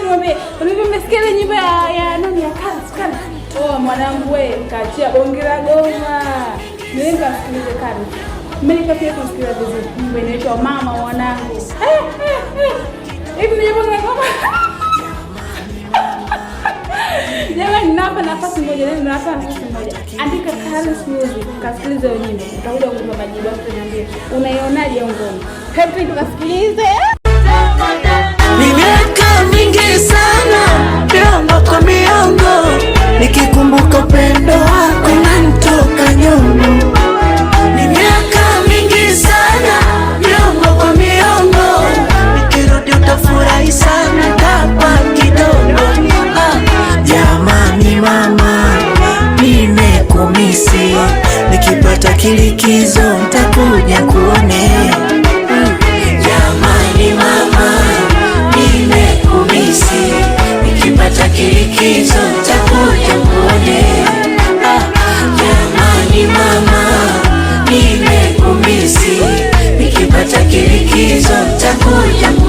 Niwaambie, vipi mmesikia ile nyimbo ya nani, ya Karis Karis? Oh, mwanangu wewe, kaachia bonge la goma. Nenda kasikilize Karis. Mimi nikafika kusikiliza vizuri. Nyimbo inaitwa Mama Mwanangu. Eh, eh, eh. Hivi ni bonge la goma. Jamani, nawapa nafasi moja, nawapa nafasi moja. Andika Karis Music, kasikilize hiyo nyimbo. Utakuja kunipa majibu hapo, niambie unaionaje hiyo ngoma. Hebu tukasikilize. Ni miaka mingi sana, miongo kwa miongo, nikikumbuka upendo wako nanitoka nyongo. Ni miaka mingi sana, miongo kwa miongo, nikirudi utafurahi sana, tapa kidogo. Ah, jamani mama, nimekumisi, nikipata kilikizo ntakuja kuone. Jamani mama, nimekumisi, nikipata kilikizo ntakuja kuone. Ah, jamani mama, nimekumisi, nikipata kilikizo ntakuja kuone.